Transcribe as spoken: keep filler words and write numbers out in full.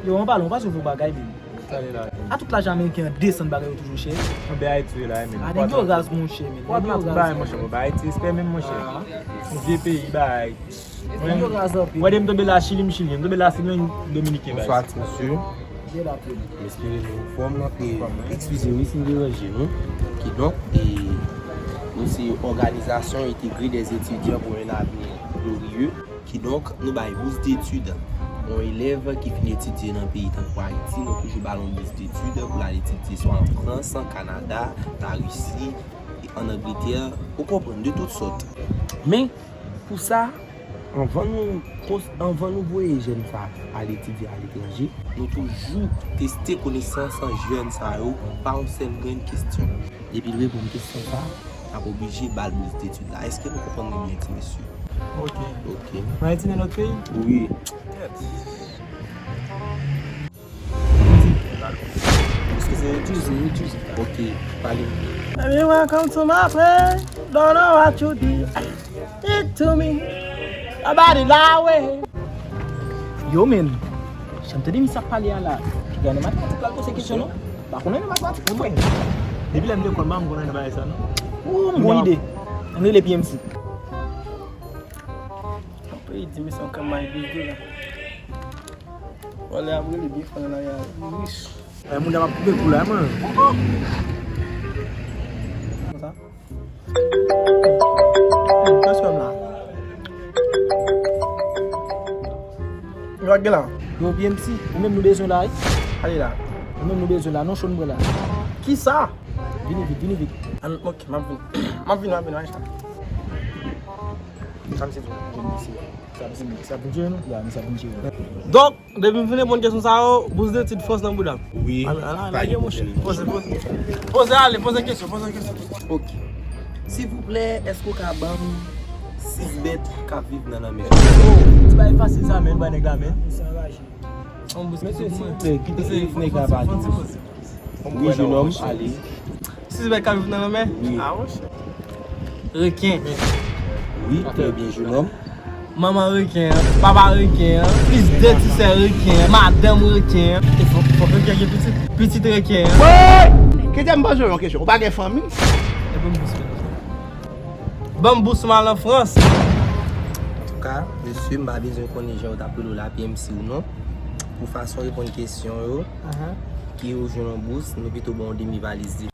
Yo, an palan, ou pa sou yon bagay, men. Sa li la. A tout lajan ameriken an desann, bagay yo toujou chè. Anben Ayiti la, men. A, nèg yo raz, monchè, men. Nèg yo raz. Bagay, monchè, bon, ba Ayiti respè menm, monchè. Yon vye peyi, bay. Nèg yo raz anpil. Wè, m tonbe la Chili, m Chili. M tonbe la Sendomeng, Dominiken, bay. Bonswa, ti mesye. M espere nou anfòm. E, eskize wi si m deranje nou. Kidonk, e, nou se Organisation Intégrée des Étudiants pour un Avenir Glorieux. Kidonk, nou bay bous detid. Yon elèv ki fin etidye nan peyi tankou Ayiti, nou toujou ba l yon bous detid pou l al etidye swa an Frans, an Kanada, Larisi, an Angletè, ou konprann, de tout sòt. Men, pou sa, anvan nou kons-, anvan nou voye jèn sa al etidye aletranje, nou toujou teste konesans jèn sa yo pa yon sèl grenn kesyon. Depi l reponn kesyon sa, n ap oblije ba l bous detid la. Èske nou konprann mwen byen, ti mesye? Ok. Ok. Mwen etidye nan lòt peyi? Wi. Eskize, eskize, eskize. Ok, pale. Baby, welcome to my place. Don't know what you did it to me. Nobody lie way. Yo, men, jan m tande misye ap pale a la, piga nan matematik la, l poze kesyon, non? Pa konnen nan matematik, non, mwen. Depi lè m lekòl, m pa janm konnen nan bagay sa, non. Ou, m gon ide. Ann rele P M C. Anpil di misye yon kanmay bizou la. Wale ap rele byen fò nan lari a. Rich. Ay, moun ap koupe kou la, mwen. Konsa. Kiyès menm la? Yo, ak gen la. Yo, P M C, ou menm nou bezwen la, wi. Ale la. Ou menm nou bezwen la, non, cho n bwè la. Kisa? Vini vit, vini vit. An, ok, m ap vini. M ap vini, m ap vini, m ap vini. Sa misye di, sa misye, sa misye vin tire nou? Ya, misye vin tire nou. Donk, depi m fin reponn kesyon sa yo, bous detid fòs nan bouda m. Wi, ala, ala, pa gen pwoblèm. Poze, poze. Poze ale, poze kesyon, poze kesyon. Ok. Silvouplè, èske w ka ban m sis bèt k ap viv nan lanmè? Oh, ti bagay fasil sa, men, ba nèg la, men. Mesye, silvouplè, kite nèg la pale. Wi, jenòm, ale. Sis bèt k ap viv nan lanmè? Wi. A, monchè. Reken. Wi, trè byen, jenòm. Manman reken an, papa reken an, plis de ti sè reken an, madanm reken an. E fòk, fòk reken gen pitit. Pitit reken an. Woy! Kite m poze w yon kesyon. Ou pa gen fanmi? E pou m bous mwen. Ban m bous m al an Frans. Antouka, mesye, m pa bezwen konnen jan yo t ap rele w la, P M C ou non. Pou fason w reponn kesyon yo, ki ou jwenn yon bous, nou pito ba w yon demi valiz de.